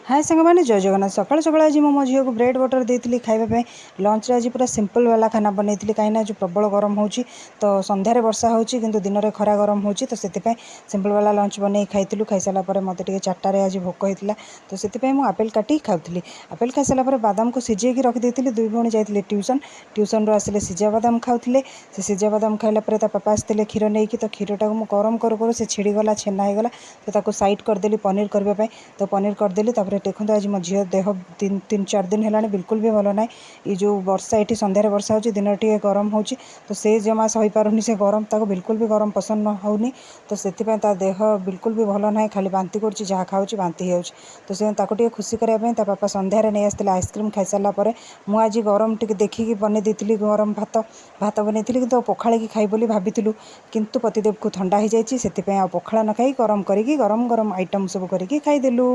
ହାଏ ସାଙ୍ଗମାନେ, ଜୟ ଜଗନ୍ନାଥ। ସକାଳୁ ସକାଳୁ ଆଜି ମୁଁ ମୋ ଝିଅକୁ ବ୍ରେଡ଼୍ ବଟର୍ ଦେଇଥିଲି ଖାଇବା ପାଇଁ। ଲଞ୍ଚରେ ଆଜି ପୁରା ସିମ୍ପଲ୍ ବାଲା ଖାନା ବନେଇଥିଲି, କାହିଁକିନା ଆଜି ପ୍ରବଳ ଗରମ ହେଉଛି। ତ ସନ୍ଧ୍ୟାରେ ବର୍ଷା ହେଉଛି, କିନ୍ତୁ ଦିନରେ ଖରା ଗରମ ହେଉଛି। ତ ସେଥିପାଇଁ ସିମ୍ପଲ୍ ବାଲା ଲଞ୍ଚ ବନେଇ ଖାଇଥିଲୁ। ଖାଇସାରିଲା ପରେ ମୋତେ ଟିକେ 4ଟାରେ ଆଜି ଭୋକ ହେଇଥିଲା, ତ ସେଥିପାଇଁ ମୁଁ ଆପେଲ୍ କାଟିକି ଖାଉଥିଲି। ଆପେଲ୍ ଖାଇସାରିଲା ପରେ ବାଦାମକୁ ସିଝେଇକି ରଖିଦେଇଥିଲି। ଦୁଇ ଭଉଣୀ ଯାଇଥିଲେ ଟ୍ୟୁସନ୍। ଟ୍ୟୁସନ୍ରୁ ଆସିଲେ ସିଝା ବାଦାମ ଖାଉଥିଲେ। ସେ ସିଝା ବାଦାମ ଖାଇଲା ପରେ ତା ବାପା ଆସିଥିଲେ କ୍ଷୀର ନେଇକି। ତ କ୍ଷୀରଟାକୁ ମୁଁ ଗରମ କରୁ କରୁ ସେ ଛିଡ଼ିଗଲା, ଛେନା ହେଇଗଲା। ତ ତାକୁ ସାଇଡ଼୍ କରିଦେଲି ପନିର କରିବା ପାଇଁ। ତ ପନିର କରିଦେଲି। ତାପରେ ଦେଖନ୍ତୁ, ଆଜି ମୋ ଝିଅ ଦେହ 3-4 ଦିନ ହେଲାଣି ବିଲକୁଲ ବି ଭଲ ନାହିଁ। ଏଇ ଯେଉଁ ବର୍ଷା, ଏଠି ସନ୍ଧ୍ୟାରେ ବର୍ଷା ହେଉଛି, ଦିନରେ ଟିକେ ଗରମ ହେଉଛି, ତ ସେ ଜମା ସହିପାରୁନି ସେ ଗରମ। ତାକୁ ବିଲକୁଲ ବି ଗରମ ପସନ୍ଦ ନ ହେଉନି। ତ ସେଥିପାଇଁ ତା ଦେହ ବିଲକୁଲ ବି ଭଲ ନାହିଁ। ଖାଲି ବାନ୍ତି କରୁଛି, ଯାହା ଖାଉଛି ବାନ୍ତି ହେଇଯାଉଛି। ତ ସେ ତାକୁ ଟିକେ ଖୁସି କରିବା ପାଇଁ ତା ବାପା ସନ୍ଧ୍ୟାରେ ନେଇ ଆସିଥିଲେ ଆଇସ୍କ୍ରିମ୍। ଖାଇସାରିଲା ପରେ ମୁଁ ଆଜି ଗରମ ଟିକେ ଦେଖିକି ବନେଇ ଦେଇଥିଲି ଗରମ ଭାତ। ଭାତ ବନେଇଥିଲି, କିନ୍ତୁ ପଖାଳିକି ଖାଇ ବୋଲି ଭାବିଥିଲୁ, କିନ୍ତୁ ପତିଦେବକୁ ଥଣ୍ଡା ହେଇଯାଇଛି। ସେଥିପାଇଁ ଆଉ ପଖାଳ ନ ଖାଇ ଗରମ କରିକି, ଗରମ ଗରମ ଆଇଟମ୍ ସବୁ କରିକି ଖାଇଦେଲୁ।